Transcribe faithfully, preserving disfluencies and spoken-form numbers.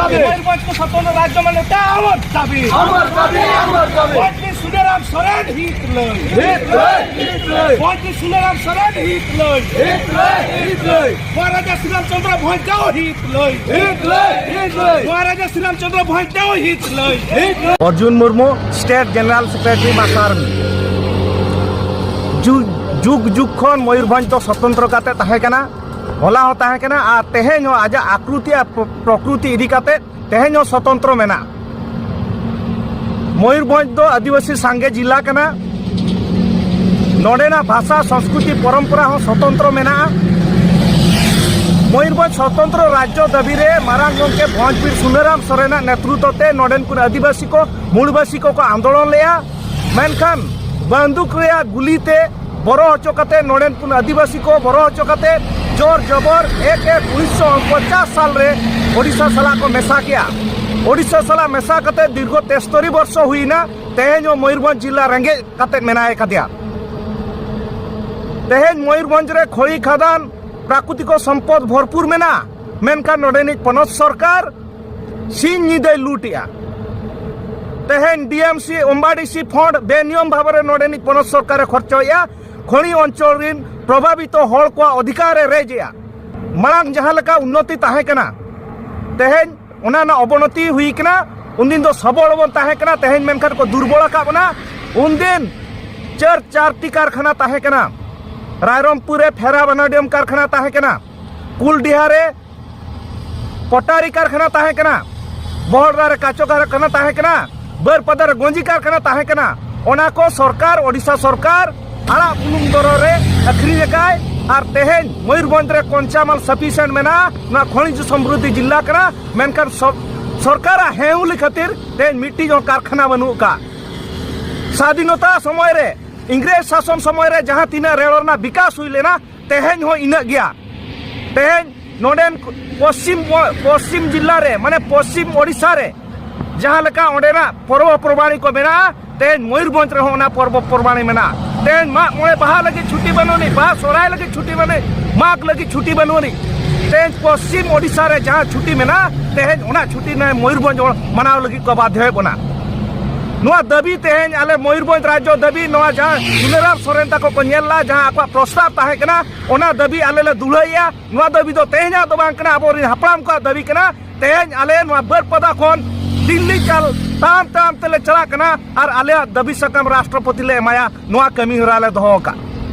দাবি। ময়ূরভঞ্জকে স্বতন্ত্র রাজ্য মান্যতা আমার দাবি। আমার দাবি, আমার দাবি। পণ্ডিত সুনারাম সরেন হিত লই। হিত লই, হিত লই। পণ্ডিত সুনারাম সরেন হিত লই। হিত লই, হিত লই। মহারাজা শ্রীরামচন্দ্র ভঞ্জগাঁও হিত লই। হিত লই, হিত লই। মহারাজা শ্রীরামচন্দ্র ভঞ্জগাঁও হিত লই। হিত লই। Arjun Murmu, state general secretary ᱢᱟᱥᱟᱨᱢᱤ᱾ ᱡᱩᱜᱽ, ᱡᱩᱜᱽ ᱡᱩᱜᱽ ᱠᱷᱚᱱ ᱢᱚᱭᱩᱨᱵᱷᱚᱸᱡᱽ ᱫᱚ ᱥᱚᱛᱚᱱᱛᱨᱚ ᱠᱟᱛᱮ ᱛᱟᱦᱮᱸ ᱠᱟᱱᱟ, ᱦᱚᱞᱟ ᱦᱚᱸ ᱛᱟᱦᱮᱸ ᱠᱟᱱᱟ ᱟᱨ ᱛᱮᱦᱮᱧ ᱦᱚᱸ ᱟᱡᱟᱜ ᱟᱠᱨᱩᱛᱤ ᱟᱨ ᱯᱨᱚ-, ᱯᱨᱚᱠᱨᱩᱛᱤ ᱤᱫᱤ ᱠᱟᱛᱮ ᱛᱮᱦᱮᱧ ᱦᱚᱸ ᱥᱚᱛᱚᱱᱛᱨᱚ ᱢᱮᱱᱟᱜᱼᱟ᱾ ᱢᱚᱭᱩᱨᱵᱷᱚᱸᱡᱽ ᱫᱚ ᱟᱹᱫᱤᱵᱟᱹᱥᱤ ᱥᱟᱸᱜᱮ ᱡᱤᱞᱟ ᱠᱟᱱᱟ᱾ ᱱᱚᱰᱮᱱᱟᱜ ᱵᱷᱟᱥᱟ, ᱥᱚᱸᱥᱠᱨᱤᱛᱤ, ᱯᱚᱨᱚᱢᱯᱚᱨᱟ ᱦᱚᱸ ᱥᱚᱛᱚᱱᱛᱨᱚ ᱢᱮᱱᱟᱜᱼᱟ᱾ ᱢᱚᱭᱩᱨᱵᱷᱚᱸᱡᱽ ᱥᱚᱛᱚᱱᱛᱨᱚ ᱨᱟᱡᱽᱡᱚ ᱫᱟᱹᱵᱤ ᱨᱮ ᱢᱟᱨᱟᱝ ᱜᱚᱢᱠᱮ ᱵᱷᱚᱸᱡᱽ ᱵᱤᱨ ᱥᱩᱱᱟᱹᱨᱟᱢ ᱥᱚᱨᱮᱱᱟᱜ ᱱᱮᱛᱨᱩᱛᱛᱚ ᱛᱮ ᱱᱚᱰᱮᱱ ᱠᱚ ᱟᱹᱫᱤᱵᱟᱹᱥᱤ ᱠᱚ, ᱢᱩᱲᱵᱟᱹᱥᱤ ᱠᱚᱠᱚ ᱟᱱᱫᱳᱞᱚᱱ ᱞᱮᱫᱼᱟ᱾ ᱢᱮᱱᱠᱷᱟᱱ ᱵᱟᱱᱫᱩᱠ ᱨᱮᱭᱟᱜ ᱜᱩᱞᱤ ᱛᱮ ᱵᱚᱨᱚ ᱦᱚᱪᱚ ᱠᱟᱛᱮ, ᱱᱚᱰᱮᱱ ᱠᱚ ᱟᱹᱫᱤᱵᱟᱹᱥᱤ ᱠᱚ ᱵᱚᱨᱚ ᱦᱚᱪᱚ ᱠᱟᱛᱮ, ᱡᱳᱨ ᱡᱚᱵᱚᱨ ᱮᱠ ᱮᱠ ᱩᱱᱤᱥᱥᱚ ᱯᱚᱧᱪᱟᱥ ᱥᱟᱞ ᱨᱮ ᱳᱰᱤᱥᱟ ᱥᱟᱞᱟᱜ ᱠᱚ ᱢᱮᱥᱟ ᱠᱮᱜᱼᱟ᱾ ᱳᱰᱤᱥᱟ ᱥᱟᱞᱟᱜ ᱢᱮᱥᱟ ᱠᱟᱛᱮ ᱫᱤᱨᱜᱷᱚ ᱛᱮᱥᱛᱚᱨᱤ ᱵᱚᱨᱥᱚ ᱦᱩᱭᱱᱟ᱾ ᱛᱮᱦᱮᱧ ᱦᱚᱸ ᱢᱚᱭᱩᱨᱵᱷᱚᱸᱡᱽ ᱡᱤᱞᱟ ᱨᱮᱸᱜᱮᱡ ᱠᱟᱛᱮ ᱢᱮᱱᱟᱭ ᱠᱟᱫᱮᱭᱟ᱾ ᱛᱮᱦᱮᱧ ᱢᱚᱭᱩᱨᱵᱷᱚᱸᱡᱽ ᱨᱮ ᱠᱷᱚᱲᱤ ᱠᱷᱟᱫᱟᱱ, ᱯᱨᱟᱠᱨᱤᱛᱤᱠ ᱥᱚᱢᱯᱚᱫ ᱵᱷᱚᱨᱯᱩᱨ ᱢᱮᱱᱟᱜᱼᱟ, ᱢᱮᱱᱠᱷᱟᱱ ᱱᱚᱰᱮᱱᱤᱡ ᱯᱚᱱᱚᱛ ᱥᱚᱨᱠᱟᱨ ᱥᱤᱧ ᱧᱤᱫᱟᱹᱭ ᱞᱩᱴᱮᱜᱼᱟ᱾ ᱛᱮᱦᱮᱧ ᱰᱤ ᱮᱢ ᱥᱤ, ᱚᱢᱵᱟᱰᱤ ᱥᱤ ᱯᱷᱚᱸᱰ ᱵᱮᱱᱤᱭᱚᱢ ᱵᱷᱟᱵᱮ ᱨᱮ ᱱᱚᱰᱮᱱᱤᱡ ᱯᱚᱱᱚᱛ ᱥᱚᱨᱠᱟᱨᱮ ᱠᱷᱚᱨᱪᱚᱭᱮᱜᱼᱟ᱾ ᱠᱷᱚᱱᱤ ᱚᱧᱪᱚᱞ ᱨᱤᱱ ᱯᱨᱚᱵᱷᱟᱵᱤᱛᱚ ᱦᱚᱲ ᱠᱚᱣᱟᱜ ᱚᱫᱷᱤᱠᱟᱨ ᱮ ᱨᱮᱡᱮᱜᱼᱟ᱾ ᱢᱟᱲᱟᱝ ᱡᱟᱦᱟᱸ ᱞᱮᱠᱟ ᱩᱱᱱᱚᱛᱤ ᱛᱟᱦᱮᱸ ᱠᱟᱱᱟ, ᱛᱮᱦᱮᱧ ᱚᱱᱟ ᱨᱮᱱᱟᱜ ᱚᱵᱚᱱᱚᱛᱤ ᱦᱩᱭ ᱠᱟᱱᱟ᱾ ᱩᱱᱫᱤᱱ ᱫᱚ ᱥᱚᱵᱚᱞ ᱵᱚᱱ ᱛᱟᱦᱮᱸ ᱠᱟᱱᱟ, ᱛᱮᱦᱮᱧ ᱢᱮᱱᱠᱷᱟᱱ ᱠᱚ ᱫᱩᱨᱵᱚᱞ ᱟᱠᱟᱫ ᱵᱚᱱᱟ᱾ ᱩᱱᱫᱤᱱ ᱪᱟᱨ, ᱪᱟᱨᱴᱤ ᱠᱟᱨᱠᱷᱟᱱᱟ ᱛᱟᱦᱮᱸ ᱠᱟᱱᱟ᱾ ᱨᱟᱭᱨᱚᱝᱯᱩᱨ ᱨᱮ ᱯᱷᱮᱨᱟ ᱵᱷᱟᱱᱟᱰᱤᱭᱟᱢ ᱠᱟᱨᱠᱷᱟᱱᱟ ᱛᱟᱦᱮᱸ ᱠᱟᱱᱟ, ᱠᱩᱞᱰᱤᱦᱟ ᱨᱮ ᱯᱚᱴᱟᱨᱤ ᱠᱟᱨᱠᱷᱟᱱᱟ ᱛᱟᱦᱮᱸ ᱠᱟᱱᱟ, ᱵᱚᱦᱚᱲᱫᱟ ᱨᱮ ᱠᱟᱪᱚ ᱠᱟᱨᱠᱷᱟᱱᱟ ᱛᱟᱦᱮᱸ ᱠᱟᱱᱟ, ᱵᱟᱹᱨᱯᱟᱫᱟ ᱨᱮ ᱜᱚᱸᱡᱤ ᱠᱟᱨᱠᱷᱟᱱᱟ ᱛᱟᱦᱮᱸ ᱠᱟᱱᱟ᱾ ᱚᱱᱟ ᱠᱚ ᱥᱚᱨᱠᱟᱨ, ᱳᱰᱤᱥᱟ ᱥᱚᱨᱠᱟᱨ ᱟᱲᱟᱜ ᱵᱩᱞᱩᱝ ᱫᱚᱨᱚ ᱨᱮ ᱟᱹᱠᱷᱨᱤᱧ ᱟᱠᱟᱫ, ᱟᱨ ᱛᱮᱦᱮᱧ ᱢᱚᱭᱩᱨᱵᱷᱚᱸᱡᱽ ᱨᱮ ᱠᱚᱧᱪᱟᱢᱟᱞ ᱥᱟᱯᱷᱤᱥᱤᱭᱮᱱᱴ ᱢᱮᱱᱟᱜᱼᱟ᱾ ᱱᱚᱣᱟ ᱠᱷᱚᱱᱤᱡᱽ ᱥᱚᱢᱨᱩᱫᱷᱤ ᱡᱤᱞᱟ ᱠᱟᱱᱟ, ᱢᱮᱱᱠᱷᱟᱱ ᱥᱚ-, ᱥᱚᱨᱠᱟᱨᱟᱜ ᱦᱮᱸᱦᱩᱞᱤ ᱠᱷᱟᱹᱛᱤᱨ ᱛᱮᱦᱮᱧ ᱢᱤᱫᱴᱤᱡ ᱦᱚᱸ ᱠᱟᱨᱠᱷᱟᱱᱟ ᱵᱟᱹᱱᱩᱜ ᱟᱠᱟᱫ᱾ ᱥᱟᱫᱷᱤᱱᱚᱛᱟ ᱥᱚᱢᱚᱭ ᱨᱮ, ᱤᱝᱨᱮᱡᱽ ᱥᱟᱥᱚᱱ ᱥᱚᱢᱚᱭ ᱨᱮ ᱡᱟᱦᱟᱸ ᱛᱤᱱᱟᱹᱜ ᱨᱮᱞ ᱨᱮᱱᱟᱜ ᱵᱤᱠᱟᱥ ᱦᱩᱭ ᱞᱮᱱᱟ, ᱛᱮᱦᱮᱧ ᱦᱚᱸ ᱤᱱᱟᱹᱜ ᱜᱮᱭᱟ᱾ ᱛᱮᱦᱮᱧ ᱱᱚᱰᱮᱱ ᱯᱚᱥᱪᱤᱢ, ᱯᱚᱥᱪᱤᱢ ᱡᱤᱞᱟ ᱨᱮ, ᱢᱟᱱᱮ ᱯᱚᱥᱪᱤᱢ ᱳᱰᱤᱥᱟ ᱨᱮ ᱡᱟᱦᱟᱸ ᱞᱮᱠᱟ ᱚᱸᱰᱮᱱᱟᱜ ᱯᱚᱨᱚᱵᱽ ᱯᱚᱨᱵᱟᱱᱤ ᱠᱚ ᱢᱮᱱᱟᱜᱼᱟ, ᱛᱮᱦᱮᱧ ᱢᱚᱭᱩᱨᱵᱷᱚᱸᱡᱽ ᱨᱮᱦᱚᱸ ᱚᱱᱟ ᱯᱚᱨᱵᱚ ᱯᱚᱨᱵᱟᱱᱤ ᱢᱮᱱᱟᱜᱼᱟ᱾ ᱛᱮᱦᱮᱧ ᱢᱟᱜ ᱢᱚᱬᱮ ᱵᱟᱦᱟ ᱞᱟᱹᱜᱤᱫ ᱪᱷᱩᱴᱤ ᱵᱟᱹᱱᱩᱜ ᱟᱹᱱᱤᱡ, ᱵᱟᱦᱟ ᱥᱚᱦᱨᱟᱭ ᱞᱟᱹᱜᱤᱫ ᱪᱷᱩᱴᱤ ᱵᱟᱹᱱᱩᱜ, ᱢᱟᱜᱽ ᱞᱟᱹᱜᱤᱫ ᱪᱷᱩᱴᱤ ᱵᱟᱹᱱᱩᱜ ᱟᱹᱱᱤᱡ᱾ ᱛᱮᱦᱮᱧ ᱯᱚᱥᱪᱤᱢ ᱳᱰᱤᱥᱟ ᱨᱮ ᱡᱟᱦᱟᱸ ᱪᱷᱩᱴᱤ ᱢᱮᱱᱟᱜᱼᱟ, ᱛᱮᱦᱮᱧ ᱚᱱᱟ ᱪᱷᱩᱴᱤ ᱱᱚᱣᱟ ᱢᱚᱭᱩᱨᱵᱷᱚᱸᱡᱽ ᱦᱚᱲ ᱢᱟᱱᱟᱣ ᱞᱟᱹᱜᱤᱫ ᱠᱚ ᱵᱟᱫᱷᱭᱚᱭᱮᱫ ᱵᱚᱱᱟ᱾ ᱱᱚᱣᱟ ᱫᱟᱹᱵᱤ ᱛᱮᱦᱮᱧ ᱟᱞᱮ ᱢᱚᱭᱩᱨᱵᱷᱚᱸᱡᱽ ᱨᱟᱡᱽᱡᱚ ᱫᱟᱹᱵᱤ, ᱱᱚᱣᱟ ᱡᱟᱦᱟᱸ ᱫᱩᱞᱟᱹᱨᱟᱢ ᱥᱚᱨᱮᱱ ᱛᱟᱠᱚ ᱠᱚ ᱧᱮᱞ ᱞᱮᱫᱟ, ᱡᱟᱦᱟᱸ ᱟᱠᱚᱣᱟᱜ ᱯᱨᱚᱥᱛᱟᱵ ᱛᱟᱦᱮᱸ ᱠᱟᱱᱟ, ᱚᱱᱟ ᱫᱟᱹᱵᱤ ᱟᱞᱮ ᱞᱮ ᱫᱩᱞᱟᱹᱭᱮᱫᱼᱟ᱾ ᱱᱚᱣᱟ ᱫᱟᱹᱵᱤ ᱫᱚ ᱛᱮᱦᱮᱧᱟᱜ ᱫᱚ ᱵᱟᱝ ᱠᱟᱱᱟ, ᱟᱵᱚᱨᱮᱱ ᱦᱟᱯᱲᱟᱢ ᱠᱚᱣᱟᱜ ᱫᱟᱹᱵᱤ ᱠᱟᱱᱟ᱾ ᱛᱮᱦᱮᱧ ᱟᱞᱮ ᱱᱚᱣᱟ ᱵᱟᱹᱨᱯᱟᱫᱟ ᱠᱷᱚᱱ ᱫᱤᱞᱞᱤ ᱪᱟᱞ ᱛᱟᱲᱟᱢ ᱛᱟᱲᱟᱢ ᱛᱮᱞᱮ ᱪᱟᱞᱟᱜ ᱠᱟᱱᱟ ᱟᱨ ᱟᱞᱮᱭᱟᱜ ᱫᱟᱹᱵᱤ ᱥᱟᱠᱟᱢ ᱨᱟᱥᱴᱨᱚᱯᱚᱛᱤ ᱞᱮ ᱮᱢᱟᱭᱟ᱾ ᱱᱚᱣᱟ ᱠᱟᱹᱢᱤ ᱦᱚᱨᱟ ᱞᱮ ᱫᱚᱦᱚ ᱟᱠᱟᱫ᱾